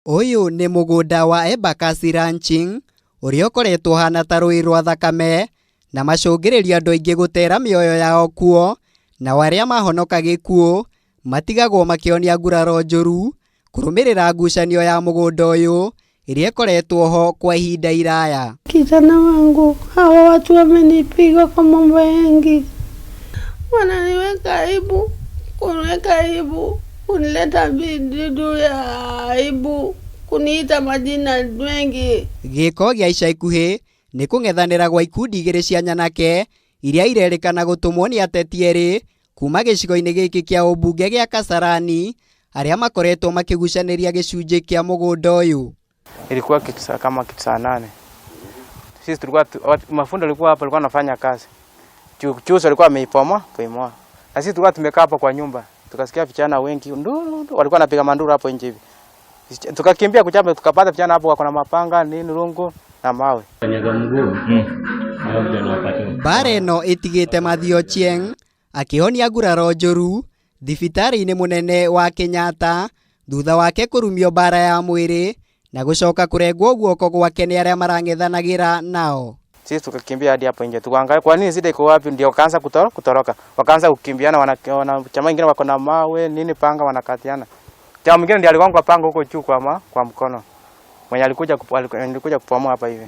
Ũyũ nĩ mũgũnda wa Embakasi Ranching ũrĩa ũkoretwo ũhana ta rũĩ rwa thakame na macũngĩrĩrio andũ aingĩ gũtera mĩoyo yao kuo, nao arĩa mahonoka gĩkuũ matigagwo makĩonia nguraro njũru kũrũmĩrĩra ngucanio ya mũgũnda ũyũ ĩrĩa ĩkoretwo ho kwa ihinda iraya. Kijana wangu, hawa watu wamenipiga kwa mambo mengi, wananiweka aibu, kuniweka aibu, kunileta vidudu ya aibu, kuniita majina mengi. Gĩko gĩa ica ikuhĩ nĩ kũng'ethanĩra gwa ikundi igĩrĩ cia nyanake iria irerĩkana gũtũmwo nĩ ateti erĩ kuma gĩcigo-inĩ gĩkĩ kĩa ũmbunge gĩa Kasarani arĩa makoretwo makĩgucanĩria gĩcunjĩ kĩa mũgũnda ũyũ. Ilikuwa kitu saa kama kitu saa 8. Sisi tulikuwa mafundi walikuwa hapa, walikuwa wanafanya kazi. Chuso alikuwa ameipomoa, kuimoa. Na sisi tulikuwa tumekaa hapo kwa nyumba. Tukasikia vijana wengi nduru, nduru, walikuwa wanapiga manduru hapo nje hivi. Tukakimbia kuchapa, tukapata vijana hapo wako na mapanga, nini, rungu na mawe. Mbara ĩno ĩtigĩte Mathew Ochieng akĩhonia nguraro njũru thibitarĩ-inĩ mũnene wa Kenyatta thutha wake kũrumio mbara ya mwĩrĩ na gũcoka kũrengwo guoko gwake nĩ arĩa marang'ethanagĩra nao. Sisi tukakimbia hadi hapo nje. Tukaangalia kwa nini shida iko wapi, ndio wakaanza kutoroka. Wakaanza kukimbiana, wana chama ingine wako na mawe, nini, panga, wanakatiana. Chama mwingine ndiye aligongwa panga huko juu kwa mkono. Mwenye alikuja kupomoa hapa hivi.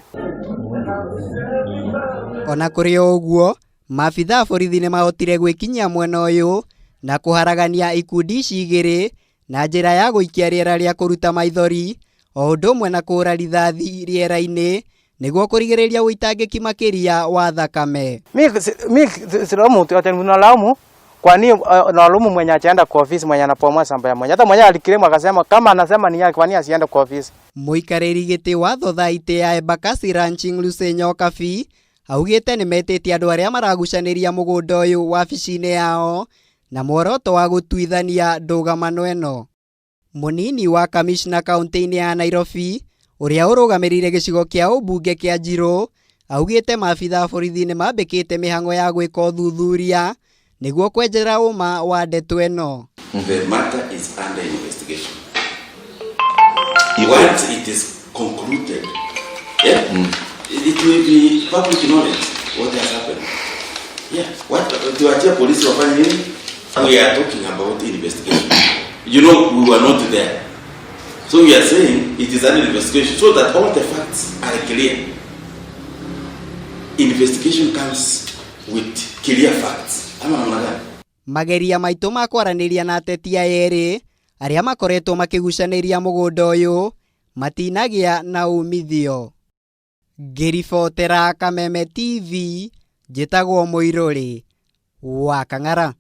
Ona kũrĩ o ũguo, maabitha a borithi nĩ mahotire gwĩkinyia mwena ũyũ na kũharagania ikundi ici igĩrĩ na njĩra ya gũikia rĩera rĩa kũruta maithori o ũndũ ũmwe na kũhũra rithathi rĩera-inĩ nĩguo kũrigĩrĩria ũitangĩki makĩria wa thakame. Mi silaumu mtu yote, nalaumu kwa nini, nalaumu mwenye achaenda kwa ofisi, mwenye anapomoa shamba ya mwenye. Hata mwenye alikiremu akasema kama anasema ni yake, kwa nini asiende kwa ofisi? Mũikarĩri gĩtĩ wa thothaitĩ ya Embakasi Ranching Lucy Nyokabi augĩte nĩ metĩtie andũ arĩa maragucanĩria mũgũnda ũyũ wabici-inĩ yao na muoroto wa gũtuithania ndũgamano ĩno. Mũnini wa kamishna kaunti-inĩ ya Nairobi ũrĩa ũrũgamĩrĩire gĩcigo kĩa ũmbunge kĩa Njirũ augĩte maabitha a borithi nĩ mambĩkĩte mĩhang'o ya gwĩka ũthuthuria nĩguo kwenjera ũma wa ndeto ĩno. The matter is under investigation. Once it is concluded, yeah, it will be public knowledge what has happened. Yeah, what tuachie polisi wafanye nini? We are talking about investigation. We were not there. So we are saying it is an investigation so that all the facts are clear. Investigation comes with clear facts. Ama namna gani? Mageria maitũ ma kwaranĩria na ateti aya erĩ arĩa makoretwo makĩgucanĩria mũgũnda ũyũ matinagĩa na umithio. Ngĩribotera Kameme TV njĩtagwo Mũirũrĩ wa Kang'ara.